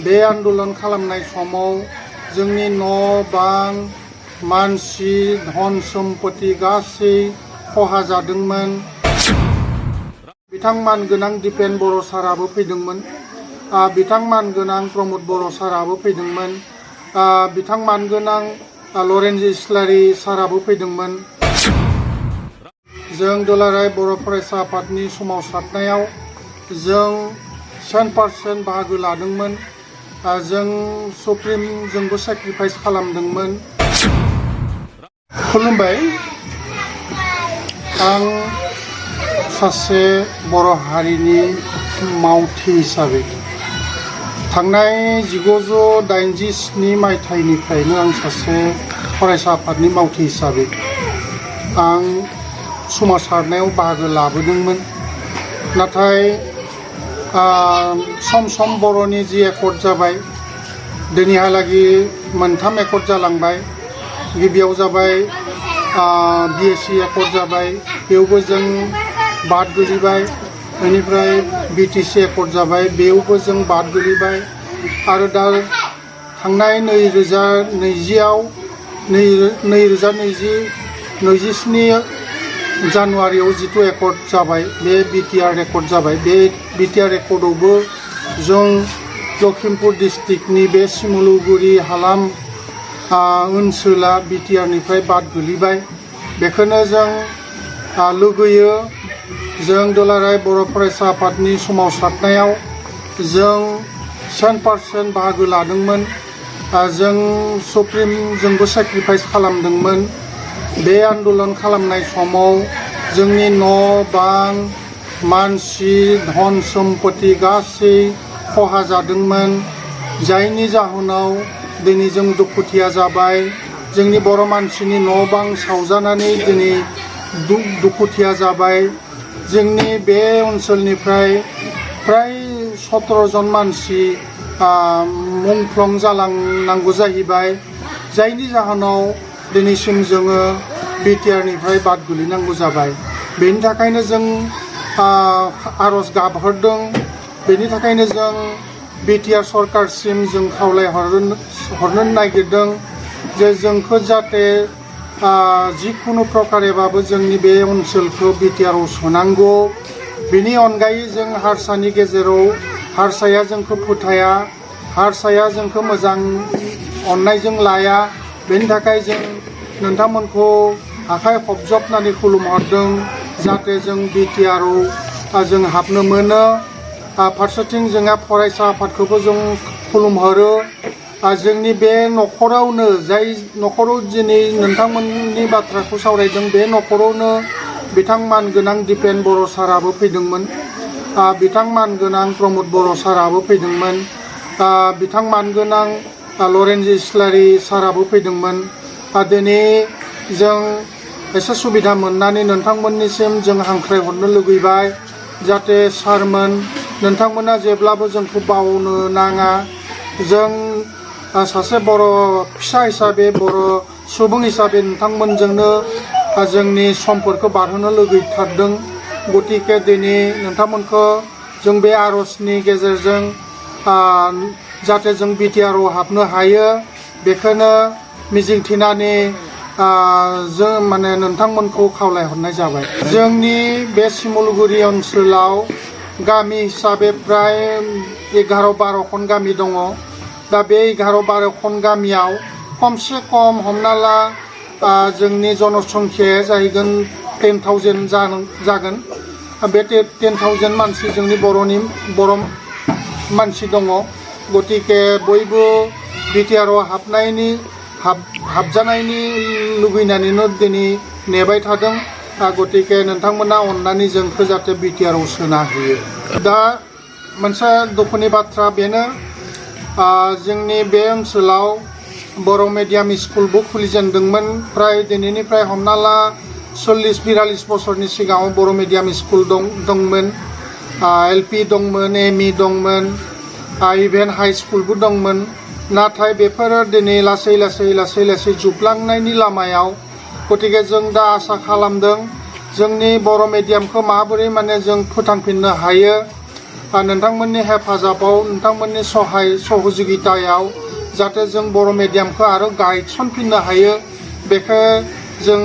बे आन्दोलन खालामनाय समाव जोंनि न' बां मानसि धन सम्पति गासै खहा जादोंमोन। बिथां मानगोनां दिपेन बर' साराबो फैदोंमोन। बिथां मानगोनां प्रमद बर' साराबो फैदोंमोन। बिथां मानगोनां लरेन्ज इस्लारि साराबो फैदोंमोन। जों दुलाराय बर' फरायसा आफादनि सोमावसारनायाव जों 100% बाहागो लादोंमोन। जों सुप्रिमजोंबो सेक्रिफाइस खालामदोंमोन। खुलुमबाय। आं सासे बर' हारिनि मावथि हिसाबै थांनाय 1987 मायथाइनिफ्रायनो आं सासे फरायसा आफादनि मावथि हिसाबै आं सोमावसारनायाव बाहागो लाबोदोंमोन। नाथाय सम सम बर'नि जि एकर्ड जाबाय, दिनैहालागि 3 एकर्ड जालांबाय। गिबियाव जाबाय BSc एकर्ड जाबाय, बेयावबो जों बाद गोलैबाय। बेनिफ्राय BTC एकर्ड जाबाय, बेयावबो जों बाद गोलैबाय। आरो दा थांनाय 2027 जानुवारियाव जिथु एकर्ड जाबाय, बे BTR एकर्ड जाबाय। बे BTR एकर्डआवबो जों लखिमपुर डिस्ट्रिक्टनि बे सिमुलुगुरि हालाम ओनसोला BTRनिफ्राय बाद गोलैबाय। बेखौनो जों लुगैयो, जों दुलाराय बर' फरायसा आफादनि सोमावसारनायाव जों 100% बाहागो लादोंमोन। जों सुप्रिमजोंबो सेक्रिफाइस खालामदोंमोन। बे आन्दोलन खालामनाय समाव जोंनि न' बां मानसि धन सम्पति गासै खहा जादोंमोन। जायनि जाहोनाव दिनै जों दुखुथिया जाबाय। जोंनि बर' मानसिनि न' बां सावजानानै दिनै दुखुथिया जाबाय। जोंनि बे ओनसोलनिफ्राय फ्राय 17 जन मानसि मुंख्लं जालांनांगौ जाहैबाय। जायनि जाहोनाव दिनैसिम जोङो BTRनिफ्राय बाद गोलैनांगौ जाबाय। बेनि थाखायनो जों आर'ज गाबहरदों। बेनि थाखायनो जों BTR सरकारसिम जों खावलायहरनो नागिरदों जे जोंखौ जाहाथे जिखुनु प्रकारेबाबो जोंनि बे ओनसोलखौ BTRआव सोनांगौ। बेनि अनगायै जों हारसानि गेजेराव हारसाया जोंखौ फोथाया, हारसाया जोंखौ मोजां अननायजों लाया। बेनि थाखाय जों नोंथांमोनखौ आखाइ खबजबनानै खुलुमहरदों जाहाथे जों BTRआव जों हाबनो मोनो। फारसेथिं जोंहा फरायसा आफादखौबो जों खुलुमहरो। जोंनि बे न'खरावनो, जाय न'खराव दिनै नोंथांमोननि बाथ्राखौ सावरायदों, बे न'खरावनो बिथां मानगोनां दिपेन बर' साराबो फैदोंमोन। बिथां मानगोनां प्रमद बर' साराबो फैदोंमोन। बिथां मानगोनां लरेन्ज इस्लारि साराबो फैदोंमोन। दिनै जों एसे सुबिदा मोननानै नोंथांमोननिसिम जों हांख्रायहरनो लुगैबाय जाहाथे सारमोन, नोंथांमोना जेब्लाबो जोंखौ बावनो नाङा। जों सासे बर' फिसा हिसाबै, बर' सुबुं हिसाबै नोंथांमोनजोंनो जोंनि समफोरखौ बारहोनो लुगैथारदों। गतिके दिनै नोंथांमोनखौ जों बे आर'जनि गेजेरजों जाहाथे जों BTRआव हाबनो हायो, बेखौनो मिजिंथिनानै जों नोंथांमोनखौ खावलायहरनाय जाबाय। जोंनि बे सिमुलुगुरि ओनसोलाव गामि हिसाबै प्राय 11-12 गामि दङ। दा बे 11-12 गामियाव खमसे खम हमना ला जोंनि जनसंख्याया जाहैगोन 10,000 जागोन। बे 10,000 मानसि जोंनि बर' मानसि दङ। गतिके बयबो BTRआव हाबजानायनि लुगैनानैनो दिनै नेबाय थादों। गतिके नोंथांमोना अननानै जोंखौ जाहाथे BTRआव सोना होयो। दा मोनसे दुखुनि बाथ्रा बेनो, जोंनि बे ओनसोलाव बर' मिडियाम स्कुलबो खुलिजेनदोंमोन। प्राय दिनैनिफ्राय हमना ला 40-42 बोसोरनि सिगाङाव बर' मिडियाम स्कुल दंमोन। LP दंमोन, ME दंमोन, इभेन हाई स्कुलबो दंमोन। नाथाय बेफोरो दिनै लासै जोबलांनायनि लामायाव। गतिके जों दा आसा खालामदों जोंनि बर' मिडियामखौ माबोरै जों फोथांफिननो हायो। नोंथांमोननि हेफाजाबाव नोंथांमोननि सहाय सहजुगितायाव जाहाथे जों बर' मिडियामखौ आरो गायसनफिननो हायो बेखौ जों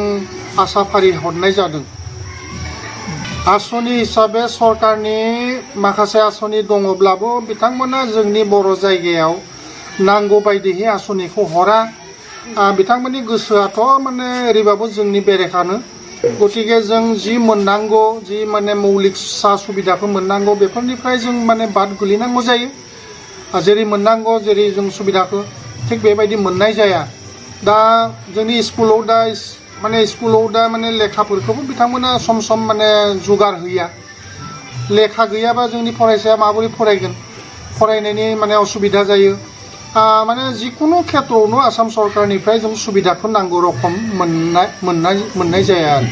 आसाफारि हरनाय जादों। आसनि हिसाबै सरकारनि माखासे आसनि दङब्लाबो बिथांमोना जोंनि बर' जायगायाव नांगौ बायदियै आसनिखौ हरा। बिथांमोननि गोसोआथ' माने ओरैबाबो जोंनि बेरेखानो गतिके जों जि मोननांगौ जि माने मौलिक सा सुबिदाखौ मोननांगौ बेफोरनिफ्राय जों माने बाद गोलैनांगौ जायो। जेरै मोननांगौ जेरै जों सुबिदाखौ थिग बेबायदि मोननाय जाया। दा जोंनि स्कुलाव दा माने लेखाफोरखौबो बिथांमोना सम सम माने जुगार होया। लेखा गैयाबा जोंनि फरायसाया माबोरै फरायगोन फरायनायनि माने असुबिदा जायो। माने जिकुनु खेत्रआवनो आसाम सरकारनिफ्राय जों सुबिदाखौ नांगौ रखम मोननाय जाया आरो।